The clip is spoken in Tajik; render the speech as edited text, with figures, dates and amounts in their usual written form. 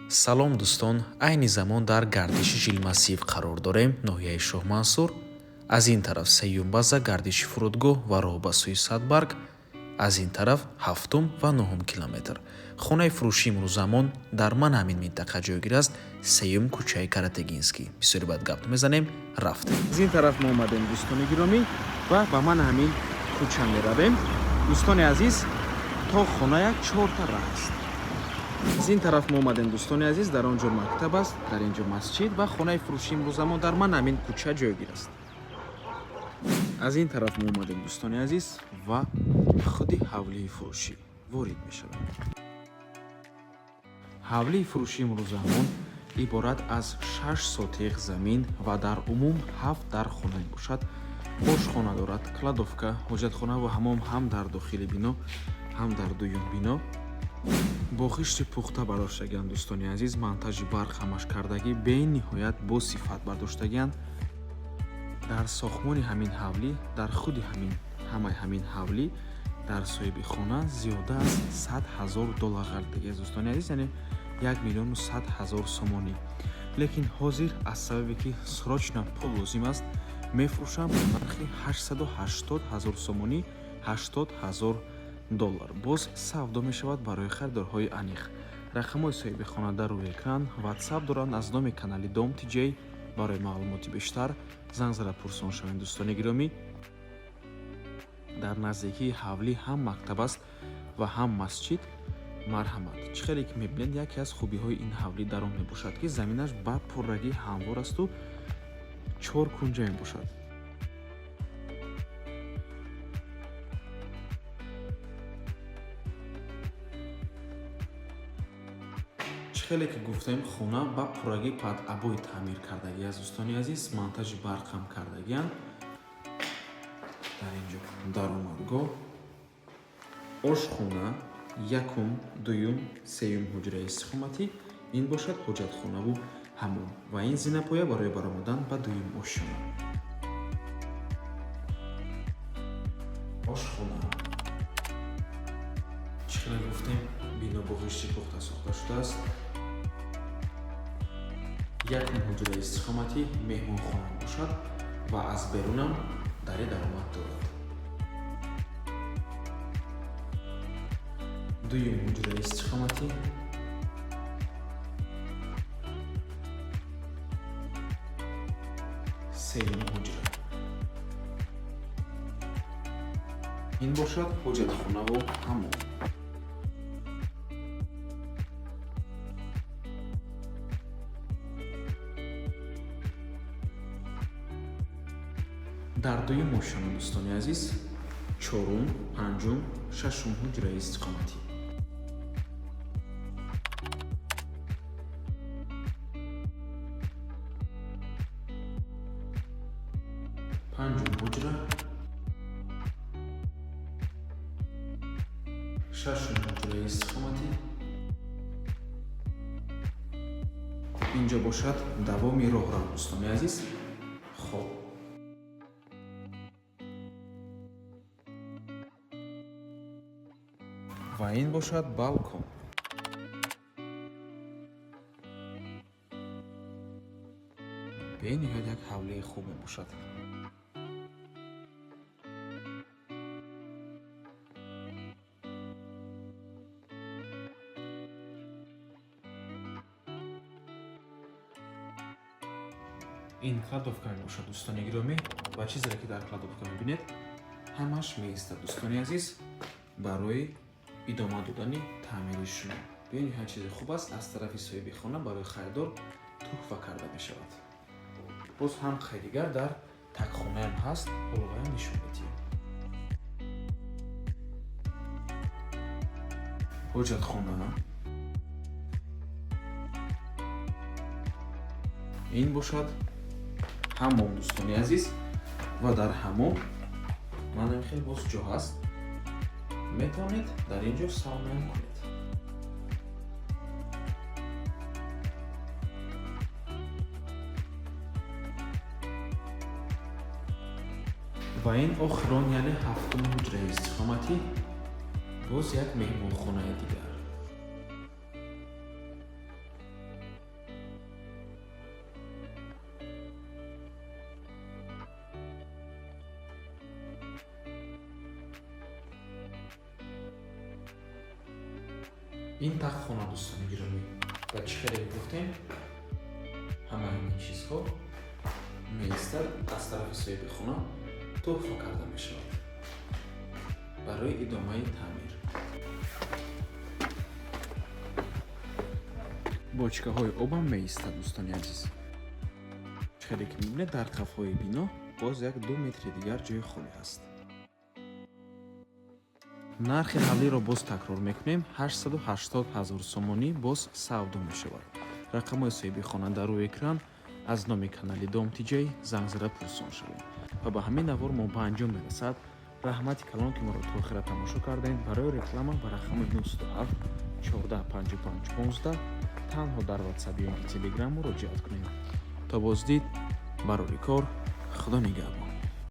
Салом, дӯстон! Айни замон дар гардиши Жилмассив қарор дорем, ноҳияи Шоҳмансур. Аз ин тараф сеюм база, гардиши фурудгоҳ ва роҳ ба сӯи Садбарг, аз ин тараф ҳафтум ва нуҳум километр. Хонаи фурӯшии имрӯзамон дар ман ҳамин минтақа ҷойгир аст, сеюм кӯчаи Каратегинский. Бисёри баъд гап мезанем, рафтем. Аз ин тараф мо омадем, дӯстони гиромӣ, ва ба ман ҳамин кӯча меравем. Дӯстони азиз, то хона як чорта раҳ аст. Аз ин тараф мо омадем, дӯстони азиз, дар он ҷо мактаб аст, дар ин ҷо масҷид ва хонаи фурӯшии имрӯзамон дар ман ҳамин кӯча ҷойгир аст. Аз ин тараф мо омадем, дӯстони азиз, ва худи ҳавлии фурӯшӣ ворид мешавем. Ҳавлии фурӯшии имрӯзамон иборат аз 6 сотих замин ва дар умум ҳафт дар хона мебошад. Ошхона дорад, кладовка, ҳоҷатхона ва ҳамом ҳам дар дохили бино, ҳам дар дуюм бино. Бо хишти пухта бардоштагианд, дӯстони азиз, монтажи барқ ҳамаш кардагӣ, бениҳоят бо сифат бардоштагианд. Дар сохтмони ҳамин ҳавлӣ, дар худи ҳамин ҳамаи ҳамин ҳавлӣ дар соҳиби хона зиёда аз 100 000 доллар ғалтидагӣ аст, дӯстони азиз, яъне 1 100 000 сомонӣ. Лекин ҳозир аз сабабе ки срочно пул лозим аст, мефурӯшам бо нархи 880 ҳазор сомонӣ, 80 ҳазор доллар. Боз савдо мешавад. Барои харидорҳои аниқ рақамҳои соҳиби хона дар рӯи экран, Ватсап доранд. Аз номи канали Дом Тиҷей барои маълумоти бештар занг зада пурсон шавем. Дӯстони гиромӣ, дар наздикии ҳавлӣ ҳам мактаб аст ва ҳам масҷид. Марҳамат. Чӣ хеле ки мебинед, яке аз хубиҳои ин ҳавлӣ дар он мебошад, ки заминаш ба пуррагӣ ҳамвор асту чор кунҷа мебошад. Чӣ хеле ки гуфтем, хона ба пуррагӣ под обои таъмир кардагӣ аст, дӯстони азиз, монтажи барқам кардагианд. Дар ин ҷо даромадгоҳ, ошхона, якум, дуюм, сеюм ҳуҷраи истиқоматӣ, ин бошад ҳоҷатхонаву ҳамом ва ин зинапоя барои баромадан ба дуюм ошёна. Ошхона, чӣ хеле гуфтем, бино бо ғишти пухта сохта шудааст. Якум ҳуҷраи истиқоматӣ меҳмонхона бошад ва аз берунам дари даромад дорад. Дуюм ҳуҷраи истиқоматӣ, сеюм ҳуҷра, ин бошад ҳоҷатхонаву ҳамом. Дар дуюм ошёна, дӯстони азиз, чорум, панҷум, шашум ҳуҷраи истиқоматӣ. Панҷум ҳуҷра, шашум ҳуҷраи истиқоматӣ. Инҷо бошад давоми роҳрав, дӯстони азиз. Хоб, ва ин бошад балкон. Бениҳоят як ҳавлии хуб мебошад. Ин кладовка мебошад, дӯстони гиромӣ, ва чизере ки дар кладовка мебинед, ҳамаш меистад, дӯстони азиз, барои идома додани таъмири шумо. Бениҳоят чизи хуб аст, аз тарафи соҳиби хона барои харидор туҳфа карда мешавад. Боз ҳам хай дигар дар такхонаам ҳаст, ҳоло нишон медиҳем. Ҳоҷатхона, ин бошад ҳамом, дӯстони азиз, ва дар ҳамом манам хел боз ҷо ҳаст, метавонед дар ин ҷо саунаам кунед. Ва ин охирон, яъне ҳафтум ҳуҷраи истиқоматӣ, боз як меҳмонхонаи дигар. Ин тахтхона, дӯстони гиромӣ, ва чӣ хеле гуфтем, ҳамаи ин чизҳо меистад, аз тарафи соҳиби хона тӯҳфа карда мешавад барои идомаи таъмир. Бочкаҳои обам меистад, дӯстони азиз. Хеле ки мебинед, дар қафои бино боз 1-2 метри дигар ҷои холӣ ҳаст. Нархи ҳавлиро боз такрор мекунем: 880 ҳазор сомонӣ боз савдо мешавад. Рақамҳои соҳиби хона дар рӯи экран. Аз номи канали Дом Тиҷай занг зада пурсон шавем. Ва ба ҳамин навор мо ба анҷом мерасад. Раҳмати калон, ки моро то охира тамошо кардем. Барои реклама ба рақами 907 14 55 15 танҳо дар Ватсап ё ин ки Телеграм муроҷиат кунед. То боздид, барори кор, Худо нигаҳбон.